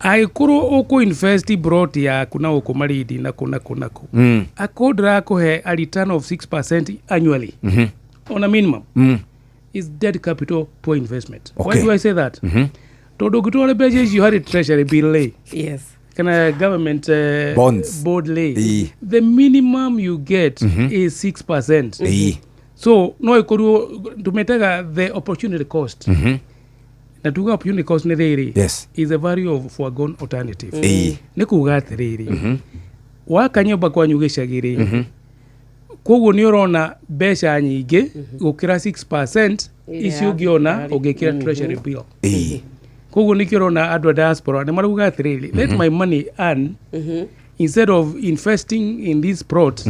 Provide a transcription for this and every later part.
Angĩkorwo ũkũ invest plot yaku na gũkũ Malindi na kũ na kũ na kũ, akorwo ndĩrakũhe a return of 6% annually on a minimum, is dead capital, poor investment. Why do I say that? Tondũ ũngĩtwara mbeca icio harĩ treasury bill rĩ, kana government Bonds. board rĩ, the minimum you get is 6%. So no ĩkorwo tũmĩtaga the opportunity cost, na tuga opportunity cost nĩ rĩrĩ, is a value of foregone alternative. Nĩ kuga atĩrĩrĩ, waka nyũmba kwanyu gĩcagi rĩ, koguo nĩ ũrona mbeca nyingĩ gũkĩra 6% Ĩrĩa icio ũngĩona thirikari. ũngĩkĩra treasury bill. Koguo nĩkĩo ũrona andũ a diaspora nĩ marauga atĩrĩrĩ, let my money earn instead of investing in this plot,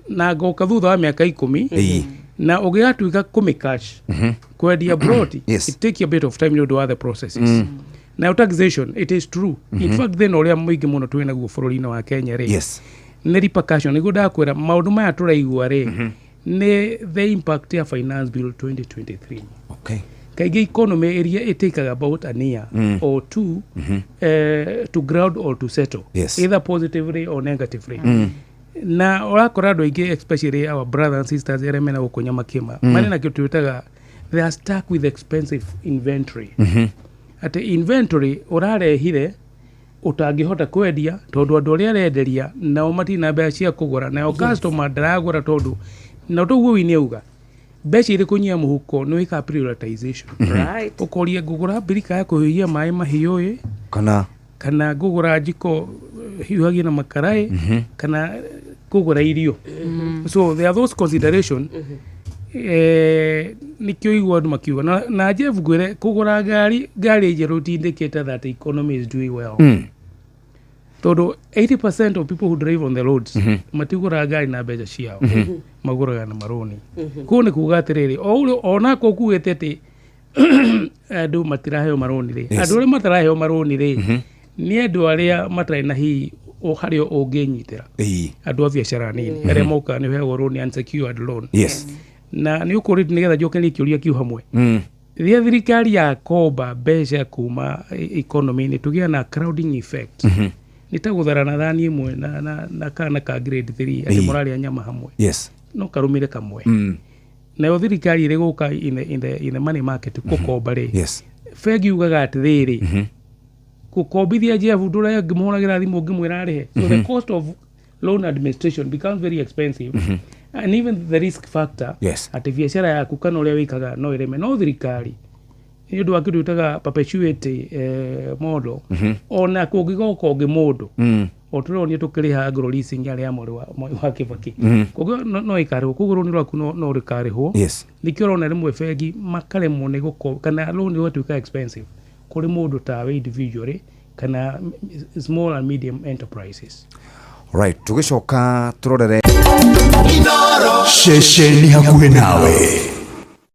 na ngoka thutha wa mĩaka 10 na ũgĩgatuĩka kũmĩ cash kwendia plot. It take you a bit of time nĩ ũndũ wa the processes. Now taxation, it is true. In fact, thĩna ũrĩa mũingĩ mũno twĩ naguo bũrũri-inĩ wa Kenya rĩ, nĩ repercussion. Nĩguo ndakwĩra maũndũ maya tũraigua rĩ, nĩ the impact ya Finance Bill 2023. Kaingĩ economy ĩrĩa ĩtĩkaga about an year or two to ground or to settle, either positively or negatively. Na ũrakora andũ aingĩ, especially our brothers and sisters arĩa mena gũkũ Nyamakĩma, marĩ na kĩndũ twĩtaga they are stuck with expensive inventory, atĩ inventory ũrarehire ũtangĩhota kwendia tondũ andũ arĩa arenderia nao matirĩ na mbeca cia kũgũra, nayo customer ndaragũra, tondũ na toguo wini auga mbeca irĩ kũnyia mũhuko nĩ wĩkaga prioritization. Ũkoria, ngũgũra mbirika ya kũhiũhia maĩ mahiũ ĩ, kana kana ngũgũra njiko hiũhagia na makara ĩ, kana kũgũra irio? So there are those consideration. Nĩkĩo igua andũ makiuga na Jeff, ngwĩre kũgũra ngari njerũ ti indicator that the economy is doing well, tondũ 80% of people who drive on the roads matigũraga ngari na mbeca ciao, magũraga na marũni. Koguo nĩ kuga atĩrĩrĩ, o ũrĩa onako kuugĩte atĩ andũ matiraheo marũni rĩ, andũ arĩa mataraheo marũni rĩ, nĩ andũ arĩa matarĩ na hihi harĩa ũngĩnyitĩra, andũ a biacara nini arĩa mokaga nĩ ũheagwo loan, unsecured loan. Na nĩ ũkũrĩte nĩgetha njokerie kĩũria kĩu hamwe. Rĩrĩa thirikari yakomba mbeca kuma economy-inĩ, tũgĩa na crowding effect. Nĩ ta gũtharana thani ĩmwe na kana ka grade 3 atĩ mũrarĩa nyama hamwe, no karũmĩre kamwe. Nayo thirikari ĩrĩ gũka in the money market gũkomba rĩ, bengi yugaga atĩrĩrĩ, gũkombithia Jeff ndũrĩa ngĩmũhũragĩra thimũ ngĩmwĩra arĩhe. So the cost of loan administration becomes very expensive, and even the risk factor atĩ biacara yaku kana ũrĩa wĩkaga no ĩreme. No thirikari nĩ ũndũ wa kĩndũ ĩtaga perpetuity model, ona kũngĩgoka ũngĩ mũndũ, o tũronio tũkĩrĩha agro leasing arĩa ya Mwai wa Kĩbakĩ. Koguo no ĩkarĩhwo, koguo rũni rwaku no rũkarĩhwo. Nĩkĩo ũrona rĩmwe bengi makaremwo nĩ gũko kana loan ĩgatuĩka expensive kũrĩ mũndũ tawe individually kana small and medium enterprises. Right, tũgĩcoka tũrorere Ceceni hakuhĩ nawe.